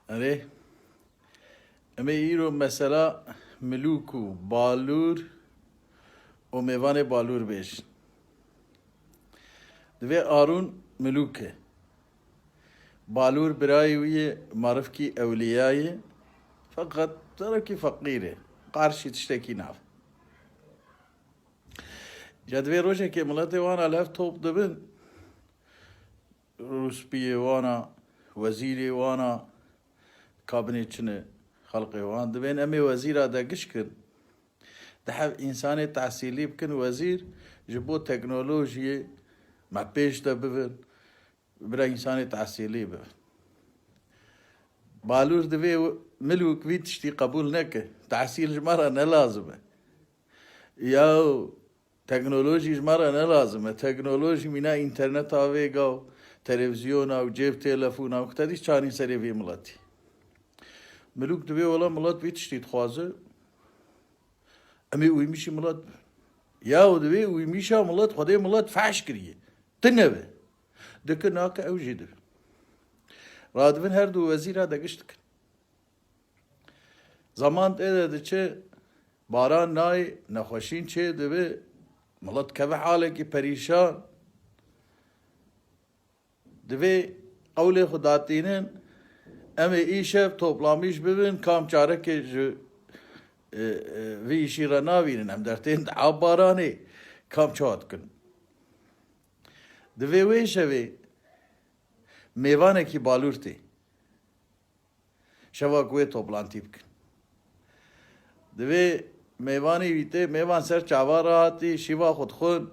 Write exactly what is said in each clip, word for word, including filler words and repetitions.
Erê, em ê îro mesela milûk û balûr û mêvanê balûr bêjin. Divê Arûn milûk e. Balûr birayê wî ye, marifkî ewliya ye. Feqet zarokî feqîr e. Qarşî tiştekî nav. Ya divê rojekê miletê wana li hev top dibin. Rûspiyê wana, wezîrê wana, kabinê çi ne, xelqê wan. Divên em ê wezîra de giş kin. Di hev însanê tehsîlî bikin wezîr, ji bo teknolojiyê me pêş de bibin, bira însanê tehsîlî bibin. Balûr divê milûk vî tiştî qebûl neke. Tehsîl ji me re ne lazim e. Yaw, teknolojî ji me re ne lazim e. Teknolojî mîna înterneta vêga û televîzyona û cêv telefona û te dî çanî serê vê miletî. Milûk divê wela milet vî tiştî dixwaze. Em ê uymîşî milet bin. Yaw divê uymîşa milet, Xwedê milet fehş kiriye. Tine be. Dike nake ew jî dibe. Radibin her du wezîra de giş dikin. Zaman tê de diçe, baran nayê, nexweşîn çê dibe, milet keve halekî perîşan. Divê qewlê xwe datînin, em ê îşev toplamîş bibin, kam çarekê ji, e, e, vî îşî re navînin, em dertên di av baranê, kam çawa dikin. Divê wê şevê mêvanekî balûr tê. Şeva ku wê toplantî bikin. Divê mêvanê wî tê, mêvan ser çava re hatî, şîva xwe dixwin.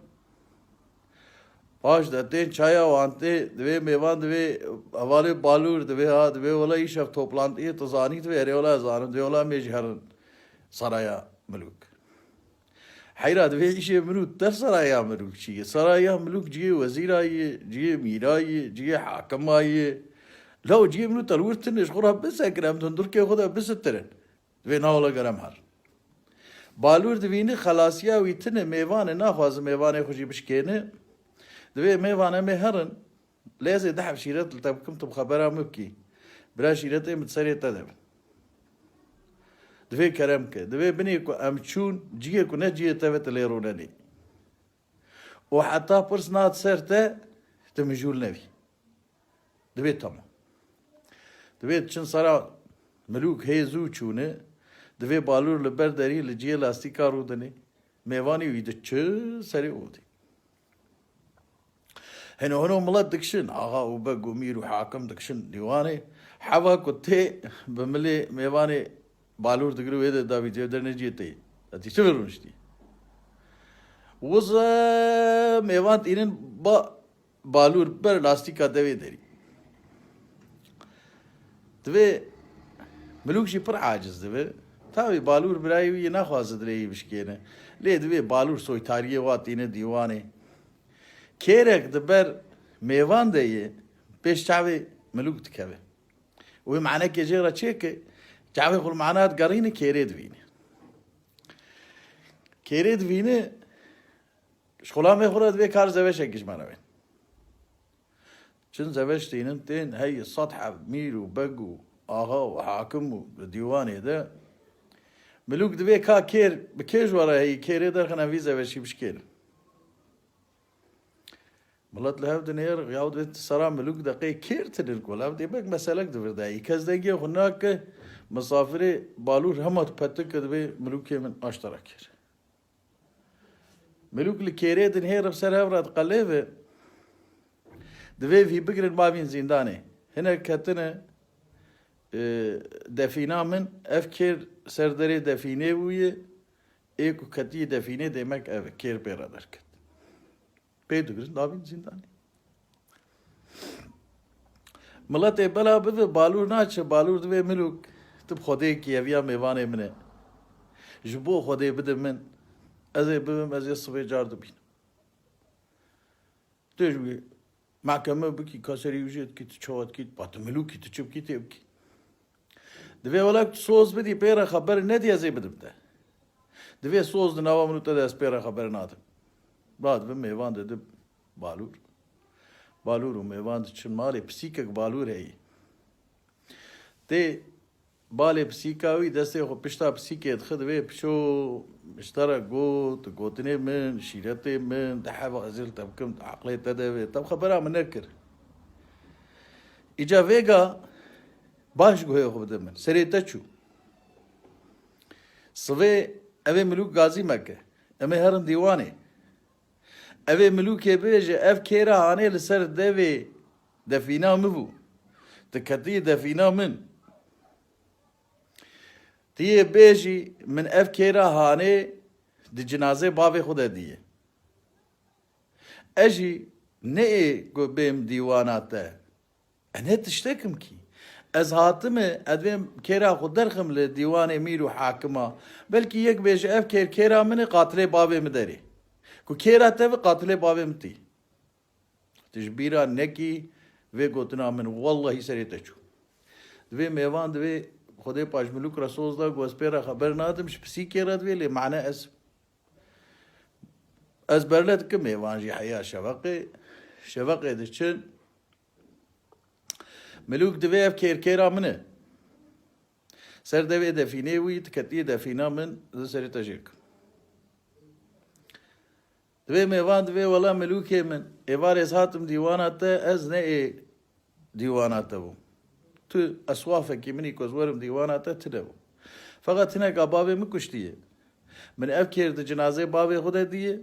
Paş de tên çaya wan tê, divê mêvan divê hevalê balûr, divê ha, divê wela îşev toplantiyê tu zanî, divê erê wela ez zanim, divê wela em ê jî herin saraya milûk. Heyra divê îşê milûk der saraya milûk çi ye? Saraya milûk cihê wezîra ye, cihê mîra ye, cihê hakima ye. Law cihê milûk te li wir tune ji xwe re bisekin, em di hundirkê xwe de bisitirin. Divê na wela gerem her. Balûr divînî xelasiya wî tune, mêvan e, naxwaze mêvanê xwe jî bişkêne. Divê mêvan em ê herin. Lê ez ê deh şîret li te bikim, tu bi xebera min bikî. Bira şîretê min di serê te de bin. Divê kerem ke. Divê binê ku em çûn, cihê ku ne cihê te ve, tu lê rûnenê. Û heta pirs nat ser te, tu mijûl nebî. Divê tamam. Divê çin sera milûk hê zû çûne, divê balûr li ber derî li cihê lastîka rûdinê. Mêvanê wî diçe serê odê. Hino hino milet dikişin, axa û beg û mîr û hakim dikişin dîwanê. Heva ku tê bi milê mêvanê balûr digir û wê de davî cêv dernê ciyê tê. Etî çi vir rûniştî? Wize mêvan tînin ba balûr ber lastîka devê derî. Divê milûk jî pir aciz dibe. Tavî balûr birayê wî yê naxwaze dilê yî bişkêne. Lê divê balûr soytariyê wa tîne dîwanê. Kêrek di ber mêvan de ye, pêş çavê milûk dikeve. Wê manekê jê re çêke, çavê xwe li mana digerîne, kêrê divîne. Kêrê divîne, ji xulamê xwe re divê kar zeveşekî ji me re bên. Çin zeveş tînin tên, hey sed heb mîr û beg û axa û hakim û li dîwanê de. Milûk divê ka kêr bi kê ji we re heyî, kêrê derxin, em vî zeveşî bişkêrin. Milet li hev dinêr, ya divê sera milûk de qey kêr tinin ku, li hev dê bek meselek di vir de. Yî kes dengê xwe nake, misafirê balûr hema dipetike, divê milûkê min aştera kêr. Milûk li kêrê din hê re ser hev re diqelêve, divê vî bigirin bavîn zîndanê. Hinek ketine, e, defîna min, ev kêr ser derê defînê bûye, ê ku ketiye defînê demek ev e, kêr pê re derket. Pê digirin davîn zîndanê. Miletê bela bibe, balûr naçe, balûr divê milûk, tu bi Xwedê kî, ev ya mêvanê min e. Ji bo Xwedê bide min, ez ê bibim, ez ê sibê car dibînim. Tu ji wî mehkeme bikî, kaserî wî jê dikî, tu çawa dikî, ba tu milûkî, tu çi bikî, tê bikî. Divê wela ku tu soz bidî, pê re xeber nedî, ez ê bidim te. Divê soz di nava min û te de, ez pê re xeber nadim. Ba dibe mêvan dide balûr. Balûr û mêvan diçin malê, pisîkek balûr heye. Tê balê pisîka wî, destê xwe pişta pisîkê dixe, divê piço, ji te re got, gotinê min, şîretê min, di heva ez ê li te bikim, di eqlê te de be, te xebera min nekir. Îca vêga baş guhê xwe bide min. Serê te çû. Sivê evê milûk gazî meke. Em ê herin dîwanê. Evê milûkê bêje, ev kêra hanê li ser devê defîna min bû. Tu ketiyê defîna min. Tu yê bêjî, min ev kêra hanê di cinazê bavê xwe de diye. Ez jî ne ê ku bêm dîwana te. E, ne tiştek im kî. Ez hatime, ez vêm kêra xwe derxim li dîwanê mîr û hakima. Belkî yek bêje, ev kêr kêra min e, qatilê bavê min derê. Ku kêra te bi qatilê bavê min tî. Tu ji bîra nekî vê gotina min, wellahî serê te çû. Divê mêvan, divê Xwedê paşmilûk re soz da, ku ez pê re xeber nadim, ji pisîkê re divê, lê mane ez, ez berle dikim, mêvan jî heya şeveqê, şeveqê diçin. Milûk divê ev kêrkêra min e. Ser devê defînê wî, tu ketiyê defîna min, di serê te jê kim. Divê mêvan, divê wela milûkê min. Êvar ez hatim dîwana te, ez ne ê dîwana te bûm. Tu eswafekî min î ku ez werim dîwana te tune bû. Feqet hineka bavê min kuştiye. Min ev kêr di cinazê bavê xwe de diye.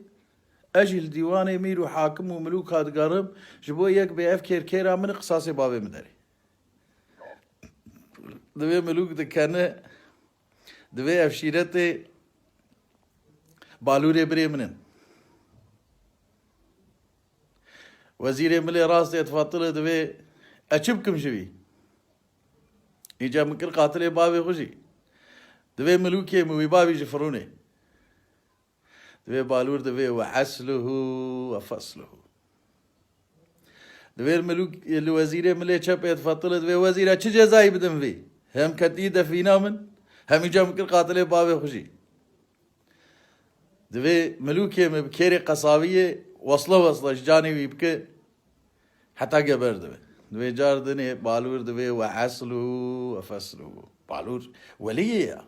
Ez jî li dîwanê mîr û hakim û milûka digerim, ji bo yek bê ev kêr kêra min e, qisasê bavê min derê. Divê milûk dikene, divê ev şîretê balûrê birê min in. Wezîrê milê rastê Fatile divê, ez çi bikim ji vî? Îca min kir qatilê bavê xwe jî. Divê milûkê min wî bavî ji firûnê. Divê balûr divê we esluhu we fesluhu. Divê milûk li wezîrê milê çepê Fatile divê, wezîra çi cezayî bidim vî? Hem ketî defîna min, hem îca min kir qatilê bavê xwe jî. Divê milûkê min bi kêrê qesabiyê wesle wesle ji canê wî bike, heta geber dibe. Divê car dinê balûr divê we esluhu we fesluhu. Balûr weliyê ya.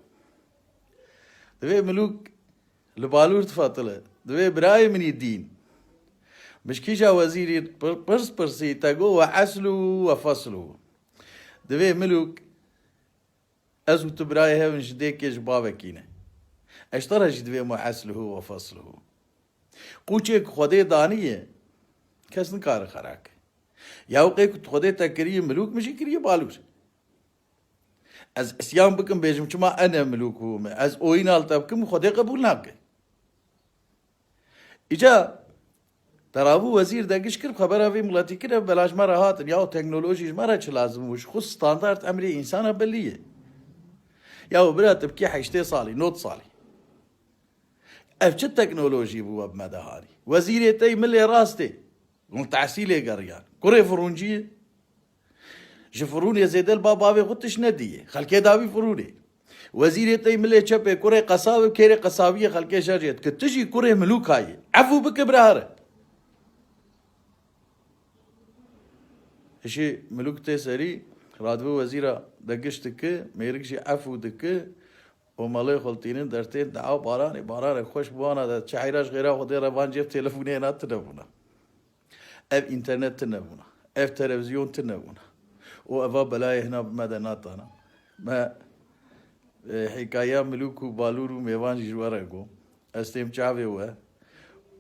Divê milûk li balûr difatile. Divê birayê min î dîn. Min ji kîja wezîrî pir-, pirs pirsî, te got we esluhu we fesluhu. Divê milûk, ez û tu birayê hev in, ji dêkê ji bavekî ne. Ez ji te re jî divêm we esluhu we fesluhu. Qûçê ku Xwedê daniye, kes nikare xera ke. Ya wê ku Xwedê te kiriye milûk, min jî kiriye balûr. Ez isyan bikim, bêjim, çima ene milûk bûme? Ez oyîna li te bikim, Xwedê qebûl nake. Îca Teravû wezîr de giş kir, xebera vê miletî kir, ev bela ji me re hatin. Ya teknolojî ji me re çi lazim bû? Ji xwe standart emrê însana belî ye. Ya bira, tu bikî heştê salî, nod salî. Ev çi teknolojî bû we bi me de hanî? Wezîrê te yî milê rastê. Hûn tehsîlê geriyan. Kurê firûncî ye. Ji firûnê zêde li ba bavê xwe tişt nediye. Xelkê dawî firûnê. Wezîrê te yî milê çepê, kurê qesab e, kêrê qesabiyê xelkê şer jê dike. Tu jî kurê milûka yî. Efû bike bira here. Hişê milûk tê serî, radivê wezîra de giş dike, mêrik jî efû dike. Û malê xwe li tînin dertên, dua baranê, baranê xweş bi wana de, çi heyra ji xêra Xwedê re van cêv telefonê hena tune bûna. Ev înternet tune bûna. Ev televizyon tune bûna. Û eva belayê hina bi me de natana. Me, e, hîkayeya milûk û balûr û mêvan jî ji we re got. Ez têm çavê we.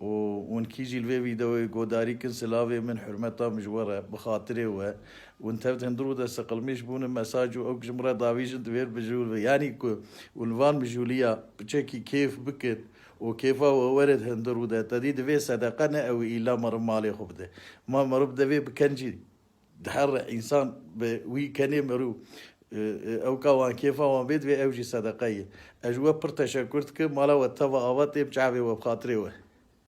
Û hûn kî jî li vê vîdeoyê godarî kin, silavê min, hurmeta min ji we re, bi xatirê we. Hûn tev di hundir û de seqilmîş bûn, mesaj û ew ji min re davîjin, divêr bijûl be. Yanî ku hûn van mijûliya piçekî kêf bikin û kêfa we were di hundir û de. Te dî divê sedeqe ne ew îlla meriv malê xwe bide. Ma meriv devê bi kencî. Di her însan bi wî kenê mirû, e, e, ew ka wan kêfa wan bê, divê ew jî sedeqe ye. Ez ji we pir teşekur dikim, mala we teva ava têm çavê we bi xatirê we.